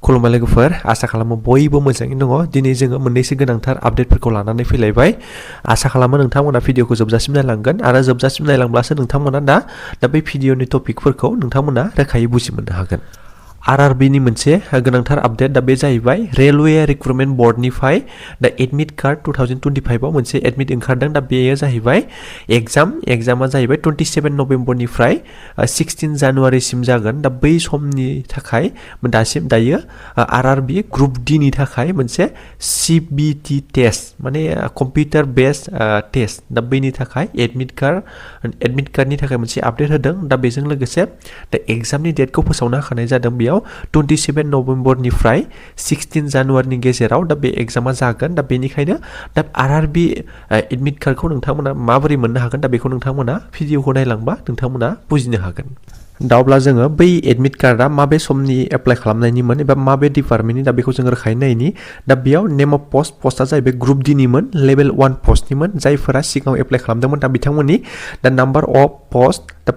खुलुमबाय लोगोफोर आसा खालामो बयबो मोजाङैनो दङ दिनै जोङो मोननैसो गोनांथार आपडेटफोरखौ लानानै फैलायबाय आसा खालामो नोंथांमोना भिडिअखौ जोबजासिम नायलांगोन आरो जोबजासिम नायलांब्लासो नोंथांमोना दा बै भिडिअनि टपिकफोरखौ नोंथांमोना रोखायै बुजि मोननो हागोन RRB नि मोनसे गोनांथार आपडेट दा बे जाहैबाय रेलवे रिक्रुटमेन्ट बर्डनिफ्राय दा एडमिट कार्ड 2025 आव मोनसे एडमिट ओंखारदों दा बेयो जाहैबाय एग्जामा जाहैबाय 27 नभेम्बरनिफ्राय 16 जानुवारिसिम जागोन दा बै समनि थाखाय दासिम दायो RRB ग्रुप D नि थाखाय मोनसे CBT टेस्ट माने कम्पिउटार बेस्ड टेस्ट दा बैनि थाखाय एडमिट कार्डनि थाखाय मोनसे आपडेट होदों दा बेजों लोगोसे दा एग्जामनि डेटखौ फोसावना होखानाय जादों बेयाव 27 नभेम्बरनिफ्राय 16 जानुवारिनि गेजेराव दा बे एग्जामा जागोन दा बेनिखायनो दा RRB एडमिट कार्डखौ नोंथांमोना माबोरै मोननो हागोन दा बेखौ नोंथांमोना भिडिअखौ नायलांबा नोंथांमोना बुजिनो हागोन दा अब्ला जोङो बै एडमिट कार्डआ माबे समनि एप्लाइ खालामनायनिमोन एबा माबे डिपार्टमेन्टनि दा बेखौ जोङो रोखायै नायनि दा बेयाव नेम अफ पस्टआ जाहैबाय ग्रुप D निमोन लेभेल 1 पस्टनिमोन जायफोरा सिगाङाव एप्लाइ खालामदोंमोन दा बिथांमोननि दा नाम्बार अफ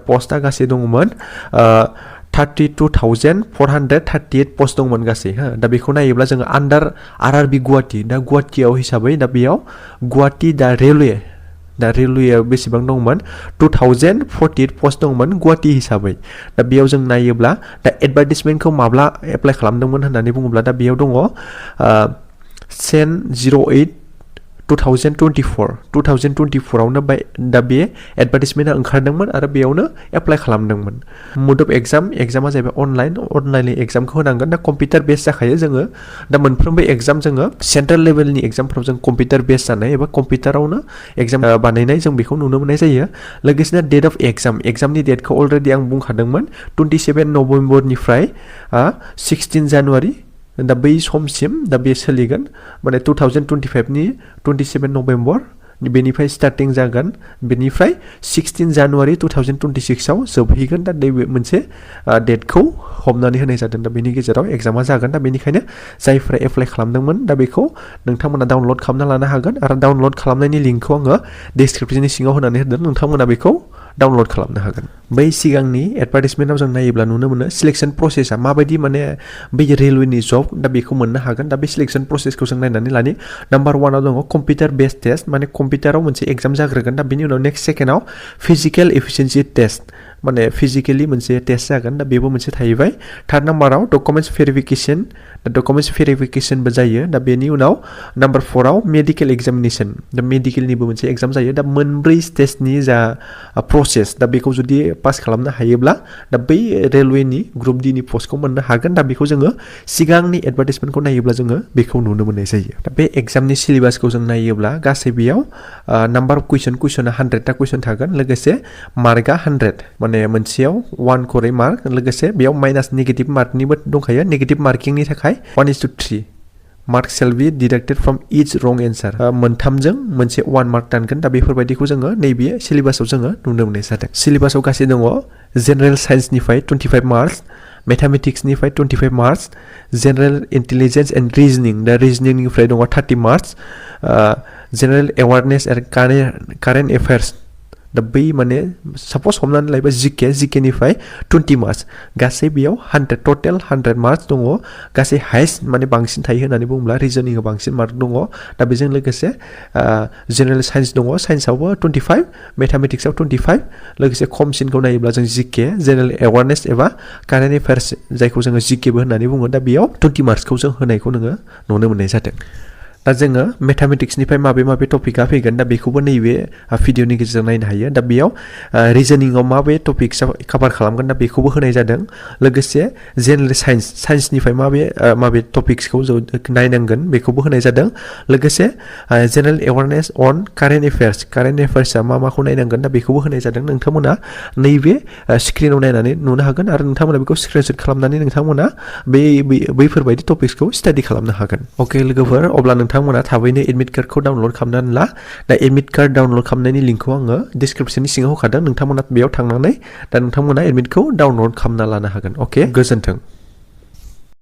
पस्टआ गासै दङमोन 32,438 पस्ट दंमोन गासै दा बेखौ नायोब्ला जोङो आन्डार RRB गुवाहाटी दा गुवाहाटीयाव हिसाबै दा बेयाव गुवाहाटी दा रेलवेयाव बेसेबां दंमोन 2048 पस्ट दंमोन गुवाहाटी हिसाबै दा बेयाव जों नायोब्ला दा एडभार्टाइजमेन्टखौ माब्ला एप्लाइ खालामदोंमोन होननानै बुङोब्ला दा बेयाव दङ 10/08/2024 आवनो दा बे एडभार्टाइजमेन्टआ ओंखारदोंमोन आरो बेयावनो एप्लाइ खालामदोंमोन मोड अफ एग्जामा जाहैबाय अनलाइन एग्जामखौ होनांगोन दा कम्पिउटार बेस जाखायो जोङो दा मोनफ्रोमबो एग्जाम जोङो सेन्ट्रेल लेभेलनि एग्जामफोराव जों कम्पिउटार बेस जानाय एबा कम्पिउटारावनो एग्जाम बानायनाय जों बेखौ नुनो मोननाय जायो लोगोसेनो डेट अफ एग्जामनि डेटखौ अलरेडि आं बुंखादोंमोन 27 नभेम्बरनिफ्राय 16 जानुवारि दा बै समसिम दा बे सोलिगोन माने 2025 नि 27 नभेम्बर बेनिफ्राय स्टार्टिं जागोन बेनिफ्राय 16 जानुवारि 2026 आव जोबहैगोन दा नैबे मोनसे डेटखौ हमनानै होनाय जादों दा बेनि गेजेराव एग्जामा जागोन दा बेनिखायनो जायफोरा एप्लाइ खालामदोंमोन दा बेखौ नोंथांमोना डाउनलड खालामना लानो हागोन आरो डाउनलड खालामनायनि लिंकखौ आङो डिसक्रिप्शननि सिङाव होनानै होदों नोंथांमोना बेखौ डाउनलड खालामनो हागोन बै सिगांनि एडभार्टाइजमेन्टआव जों नायोब्ला नुनो मोनो सिलेक्शन प्रसेसआ माबायदि माने बै रेलवेनि जब दा बेखौ मोननो हागोन दा बे सिलेक्शन प्रसेसखौ जों नायनानै लानि नाम्बार 1 आव दङ कम्पिउटार बेस्ड टेस्ट माने कम्पिउटाराव मोनसे एग्जाम जाग्रोगोन दा बेनि उनाव नेक्स्ट सेकेन्डआव फिजिकेल एफिशिएन्सि टेस्ट माने फिजिकेलि मोनसे टेस्ट जागोन दा बेबो मोनसे थाहैबाय थार्ड नाम्बाराव डकुमेन्ट्स भेरिफिकेशनबो जायो दा बेनि उनाव नाम्बार 4 आव मेडिकेल एग्जामिनेशन दा मेडिकेलनिबो मोनसे एग्जाम जायो दा मोनब्रै स्टेजनि जा प्रसेस दा बेखौ जुदि पास खालामनो हायोब्ला दा बै रेलवेनि ग्रुप D नि पस्टखौ मोननो हागोन दा बेखौ जोङो सिगांनि एडभार्टाइजमेन्टखौ नायोब्ला जोङो बेखौ नुनो मोननाय जायो दा बे एग्जामनि सिलेबासखौ जों नायोब्ला गासै बेयाव नाम्बार अफ कुइसना 100टा कुइसन थागोन लोगोसे मार्कआ 100 माने मोनसेयाव 1 खरै मार्क लोगोसे बेयाव माइनास नेगेटिभ मार्कनिबो दंखायो नेगेटिभ मार्किंनि थाखाय 1:3 mark shall be deducted from etch रं एन्सार मोनथामजों मोनसे 1 मार्क दानगोन दा बेफोरबायदिखौ जोङो नैबे सिलेबासाव जोङो नुनो मोननाय जादों सिलेबासाव गासै दङ जेनेरेल साइन्सनिफ्राय 25 मार्क्स मेथामेटिक्सनिफ्राय 25 marks general intelligence and reasoning दा रिजनिंनिफ्राय दङ 30 marks general awareness and current affairs दा बै माने सापस हमनानै लायोबा जिके निफ्राय 20 मार्क्स गासै बेयाव 100 टटेल 100 मार्क्स दङ गासै हाइस्ट माने बांसिन थायो होननानै बुङोब्ला रिजनिंआव बांसिन मार्क दङ दा बेजों लोगोसे जेनेरेल साइन्स दङ साइन्सआवबो 25 मेथामेटिक्सआव 25 लोगोसे खमसिनखौ नायोब्ला जों जिके जेनेरेल एवारनेस एबा कारेन्ट एफेयार्स जायखौ जोङो जिकेबो होननानै बुङो दा बेयाव 20 मार्क्सखौ जों होनायखौ नोङो नुनो मोननाय जादों दा जोङो मेथामेटिक्सनिफ्राय माबे टपिकआ फैगोन दा बेखौबो नैबे भिडिअनि गेजेरजों नायनो हायो दा बेयाव रिजनिंआव माबे टपिक्सआ कभार खालामगोन दा बेखौबो होनाय जादों लोगोसे जेनेरेल साइन्सनिफ्राय माबे टपिक्सखौ नायनांगोन बेखौबो होनाय जादों लोगोसे जेनेरेल एवारनेस अन कारेन्ट एफेयार्सआ माखौ नायनांगोन दा बेखौबो होनाय जादों नोंथांमोना नैबे स्क्रिनाव नायनानै नुनो हागोन आरो नोंथांमोना बेखौ स्क्रिनशट खालामनानै नोंथांमोना बैफोरबायदि टपिक्सखौ स्टाडि खालामनो हागोन अके लोगोफोर अब्ला नोंथांमोना थाबैनो एडमिट कार्डखौ डाउनलड खालामनानै ला दा एडमिट कार्ड डाउनलड खालामनायनि लिंकखौ आङो डिसक्रिप्शननि सिङाव होखादों नोंथांमोना बेयाव थांनानै दा नोंथांमोना एडमिटखौ डाउनलड खालामना लानो हागोन अके गोजोन्थों